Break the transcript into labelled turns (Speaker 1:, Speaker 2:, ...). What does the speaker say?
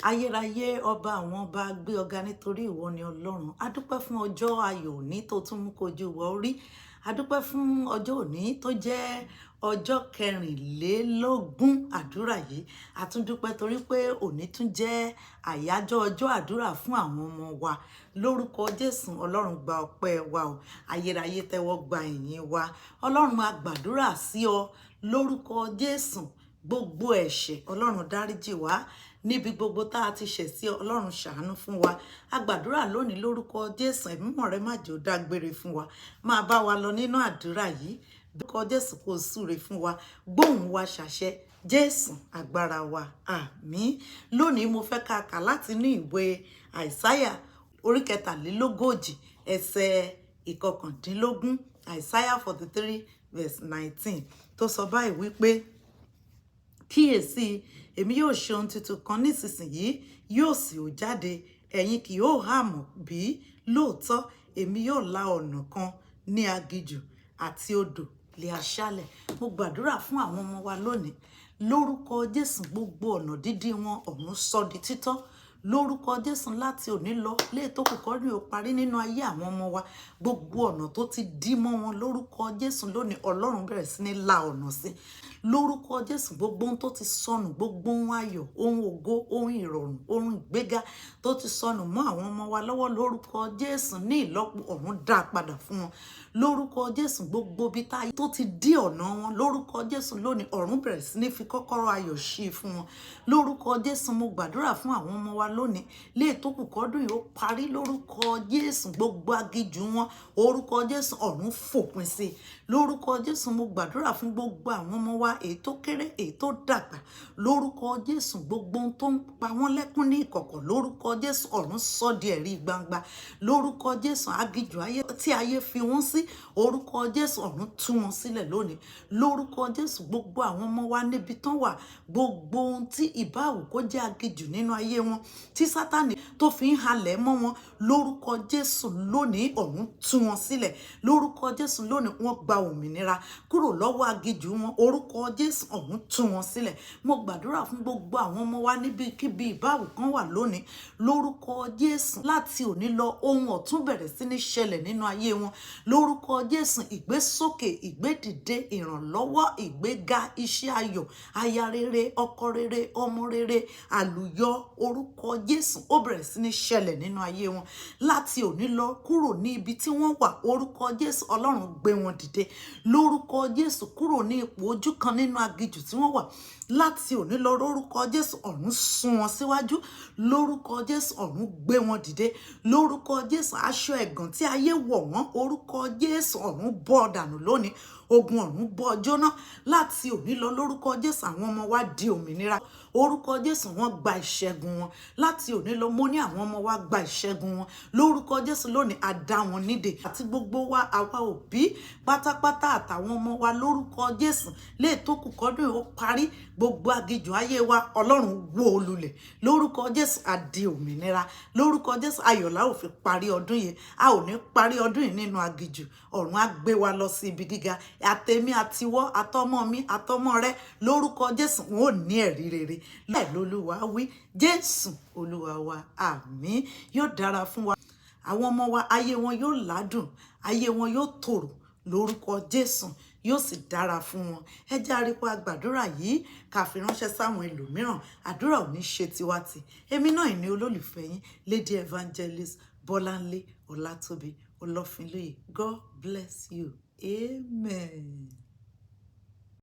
Speaker 1: Ayérayé, ọba àwọn ọba, gbé ọ̀gá nítorí ìwọ ni Ọlọ́run. A dúpẹ́ fún ọjọ́ ayọ̀ òní tó tún mú kojú wọ orí. A dúpẹ́ fún ọjọ́ òní tó jẹ́ ọjọ́ 24 àdúrà yìí. A tún dúpẹ́ torí pé òní tún jẹ́ àyájọ́ ọjọ́ àdúrà fún àwọn ọmọ wa. Lórúkọ Jésù, Ọlọ́run, gba ọpẹ́ wa o. Ayérayé, tẹ́wọ́ gba ìyìn wa. Ọlọ́run, a gbàdúrà sí ọ lórúkọ Jésù. Gbogbo ẹ̀ṣẹ̀, Ọlọ́run, dáríjì wá. Níbi gbogbo tá a ti ṣẹ̀ sí, Ọlọ́run, ṣàánú fún wa. A gbàdúrà lónìí lórúkọ Jésù, ẹ̀mí mímọ́ rẹ má jẹ́ ó dágbére fún wa. Máa bá wa lọ nínú àdúrà yìí. Lórúkọ Jésù, kó súre fún wa, gbóhùn wa ṣàṣẹ. Jésù agbára wa, àmín. Lónìí, mo fẹ́ ká kà láti inú ìwé Àìsáyà orí 43, ẹsẹ̀ 19, Isaiah 43 verse 19, tó sọ báyìí wípé, "Kíyèsí, èmi yóò ṣe ohun tuntun kan nísinsìnyí, yóò sì ó jáde, ẹ̀yin kì yóò hà mọ̀ bí? Lóòótọ́, èmi yóò la ọ̀nà kan ní aginjù àti odò lé aṣálẹ̀." Mo gbàdúrà fún àwọn ọmọ wa lónìí lórúkọ Jésù. Gbogbo ọ̀nà dídí wọn, ọ̀run sọ di títọ́ lórúkọ Jésù. Láti òní lọ, léè tó kù kọ́ ní o parí nínú ayé àwọn ọmọ wa, gbogbo ọ̀nà tó ti dí mọ́ wọn, lórúkọ Jésù, lónìí, Ọlọ́run bẹ̀rẹ̀ sí ní la ọ̀nà sí lórúkọ Jésù. Gbogbo ohun tó ti sọnù, gbogbo ohun ayọ̀, ohun ògo, ohun ìrọ̀rùn, ohun ìgbéga tó ti sọnù mọ́ àwọn ọmọ wa lọ́wọ́, lórúkọ Jésù, ní ìlọ́po, ọ̀run dá padà fún wọn lórúkọ Jésù. Gbogbo ibi tá tó ti dí ọ̀nà wọn, lórúkọ Jésù, lónìí, ọ̀run bẹ̀rẹ̀ sí ní fi kọ́kọ́rọ́ ayọ̀ ṣí i fún wọn lórúkọ Jésù. Mo gbàdúrà fún àwọn ọmọ wa lónìí, léè tó kù kọ́dún yìí ó parí, lórúkọ Jésù, gbogbo aginjù wọn, orúkọ Jésù, ọ̀run fòpin sí i lórúkọ Jésù. Mo gbàdúrà fún gbogbo àwọn ọmọ wa, èyí tó kéré, èyí tó dàgbà, lórúkọ Jésù. Gbogbo ohun tó ń pa wọ́n lẹ́kún ní ìkọ̀kọ̀, lórúkọ Jésù, ọ̀run sọ di ẹ̀rí gbangba lórúkọ Jésù. Aginjù ayé tí ayé fi wọ́n sí, orúkọ Jésù, ọ̀run tú wọn sílẹ̀ lónìí lórúkọ Jésù. Gbogbo àwọn ọmọ wa níbi tán wà, gbogbo ohun tí ìbáwò kó jẹ́ aginjù nínú ayé wọn tí Sátánì tó fi ń halẹ̀ mọ́ wọn, lórúkọ Jésù, lónìí, ọ̀run tú wọn sílẹ̀ lórúkọ Jésù. Lónìí, wọ́n gba òmìnira kúrò lọ́wọ́ aginjù wọn. Orúkọ Jésù, ọ̀run tú wọn sílẹ̀. Mo gbàdúrà fún gbogbo àwọn ọmọ wa níbikíbi ìbáwò kan wà lónìí lórúkọ Jésù. Láti òní lọ, ohun ọ̀tun bẹ̀rẹ̀ sí ní ṣẹlẹ̀ nínú ayé wọn lórúkọ Jésù. Ìgbésókè, ìgbédìde, ìrànlọ́wọ́, ìgbéga, iṣẹ́ ayọ̀, aya rere, ọkọ rere, ọmọ rere, àlùyọ, orúkọ Jésù, ó bẹ̀rẹ̀ sí ní ṣẹlẹ̀ nínú ayé wọn láti òní lọ. Kúrò ní ibi tí wọ́n wà, orúkọ Jésù, Ọlọ́run gbé wọn dìde lórúkọ Jésù. Kúrò ní ipò ojú kan nínú aginjù tí wọ́n wà, láti òní lọ, lórúkọ Jésù, ọ̀run sún wọn síwájú lórúkọ Jésù. Ọ̀run gbé wọn dìde lórúkọ Jésù. Aṣọ ẹ̀gàn tí ayé wọ̀ wọ́n, orúkọ Jésù, ọ̀run bọ́ dànù lónìí. Ogun ọ̀run bọ́ jóná láti òní lọ lórúkọ Jésù. Àwọn ọmọ wa di òmìnira. Orúkọ Jésù, wọ́n gba ìṣẹ́gun wọn láti òní lọ. Mo ní àwọn ọmọ wa gba ìṣẹ́gun wọn lórúkọ Jésù. Lónìí, a dá wọn nídè, àti gbogbo wa, àwa òbí pátápátá àtàwọn ọmọ wa, lórúkọ Jésù. Lè tó kù kọ́dún ó parí, gbogbo aginjù ayé wa, Ọlọ́run wó o lulẹ̀ lórúkọ Jésù. A di òmìnira lórúkọ Jésù. Ayọ̀ la ó fi parí ọdún yìí. A ò ní parí ọdún yìí nínú aginjù. Ọ̀run á gbé wa lọ sí ibi gíga. Àtèmi àtiwọ́, àtọmọ mi, àtọmọ rẹ, lórúkọ Jésù, wọn ò ní ẹ̀rí rere. Bẹ́ẹ̀ lolúwa wí. Jésù Olúwa wa, àmín. Yóò dára fún wa. Àwọn ọmọ wa, ayé wọn yóò ládùn, ayé wọn yóò tòrò lórúkọ Jésù, yóò sì dára fún wọn. Ẹ jẹ́ àríkọ́ àgbàdúrà yìí ká fi ránṣẹ́ sáwọn ẹlòmíràn. Àdúrà ò ní ṣe tiwa tì. Èmi náà ní olólùfẹ́ yín, Lady Evangelist Bọ́láńlé Ọlátòbí Ọlọ́finlóye. God bless you. Amen.